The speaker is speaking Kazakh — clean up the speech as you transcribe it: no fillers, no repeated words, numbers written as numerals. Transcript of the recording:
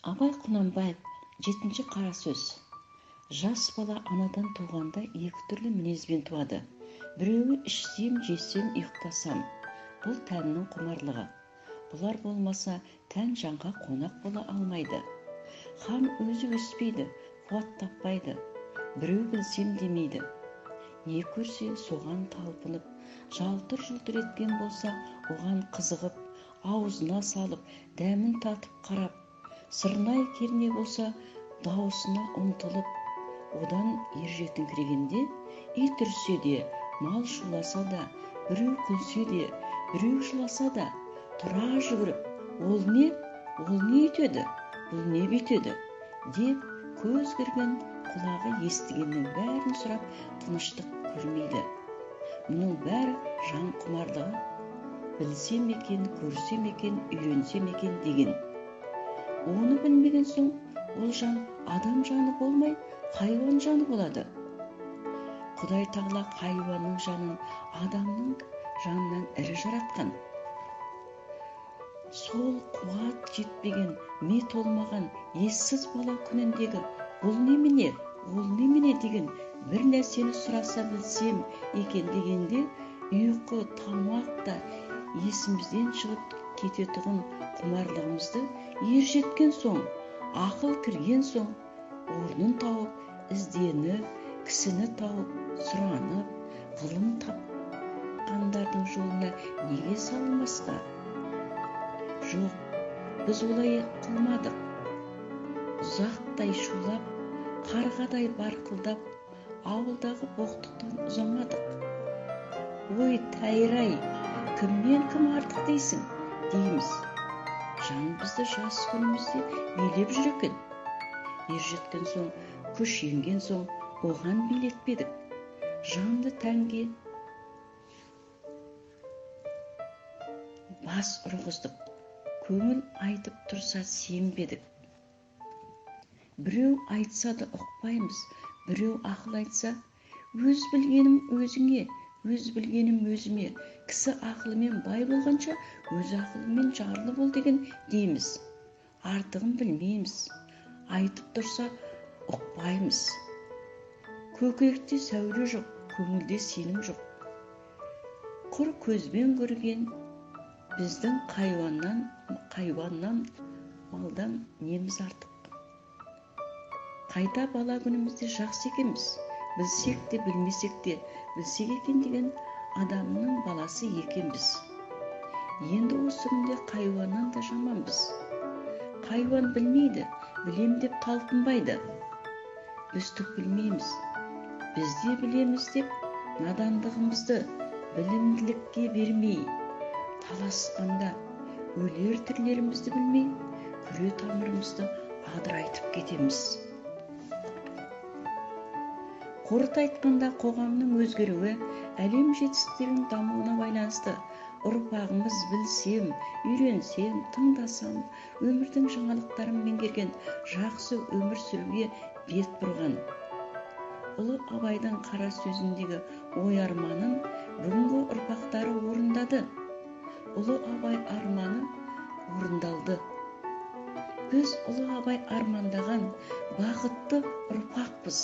Абай Құнанбаев, 7-ші қара сөз. Жас бала анадан туғанда екі түрлі мінезбен туады. Біреуі ішсем, жесем, ұйықтасам. Бұл тәннің құмарлығы. Бұлар болмаса, тән жанға қонақ бола алмайды. Хан өзі өспейді, қуат таппайды. Біреу білсем демейді. Не көрсе, соған талпынып, жалтыр-жұлтыр еткен болса, оған қызығып, аузына салып, дәмін татып қарап, сырнай керне болса, дауысына ұмтылып, одан ержетіңкірегенде, ит үрсе де, мал шуласа да, біреу күлсе де, біреу жыласа да, тұра жүгіріп, ол не, ол не өйтеді, бұл не бүйтеді, деп көз көрген, құлағы естігеннің бәрін сұрап, тыныштық көрмейді. Мұның бәрі жан құмарлығы. Білсем екен, көрсем екен, үйренсем екен деген. Оны білмеген соң, ол жан адам жаны болмай, хайуан жаны болады. Құдай тағала хайуанның жанын адамның жанынан ірі жаратқан. Сол қуат жетпеген, ми толмаған, ессіз бала күніндегі бұл немене, ол немене деген бір нәрсені сұраса білсем екен дегенде, ұйқы, тамақ та есімізден шығып кететұғын құмарлығымызды ержеткен соң, ақыл кірген соң, орнын тауып, ізденіп, кісіні тауып, сұранып, ғылым тапқандардың жолына неге салынбасқа? Жоқ, біз олай қылмадық. Ұзақтай шулап, қарғадай барқылдап, ауылдағы боқтықтан ұзамадық. Ой, тәйір-ай, кімнен кім артық дейсің, дейміз. Жан бізді жас күнімізде билеп жүр екен. Ержеткен соң, күш енген соң, оған билетпедік. Жанды тәнге бас ұрғыздық. Көңіл айтып тұрса сенбедік. Біреу айтса да ұқпаймыз, біреу ақыл айтса, өз білгенім өзіңе, өз білгенім өзіме, кісі ақылымен бай болғанша, өз ақылымен жарлы бол деген дейміз. Артығын білмейміз, айтып тұрса ұқпаймыз. Көкіректе сәуле жоқ, көңілде сенім жоқ. Құр көзбен көрген біздің хайуаннан, малдан неміз артық. Қайта бала күнімізде жақсы екенбіз. Білсек те, білмесек те, білсек екен деген адамның баласы екенбіз. Енді осы күнде хайуаннан да жаманбыз. Хайуан білмейді, білем деп талпынбайды. Біз түк білмейміз. Біз де білеміз деп надандығымызды білімділікке бермей, таласқанда өлер тірілерімізді білмей, күре тамырымызды адырайтып кетеміз. Қорыта айтқанда, қоғамның өзгеруі әлем жетістіктерінің дамуына байланысты. Ұрпағымыз білсем, үйренсем, тыңдасам, өмірдің жаңалықтарын меңгерген, жақсы өмір сүруге бет бұрған. Ұлы Абайдың қара сөзіндегі ой арманын бүгінгі ұрпақтары орындады. Ұлы Абай арманы орындалды. Біз Ұлы Абай армандаған бақытты ұрпақпыз.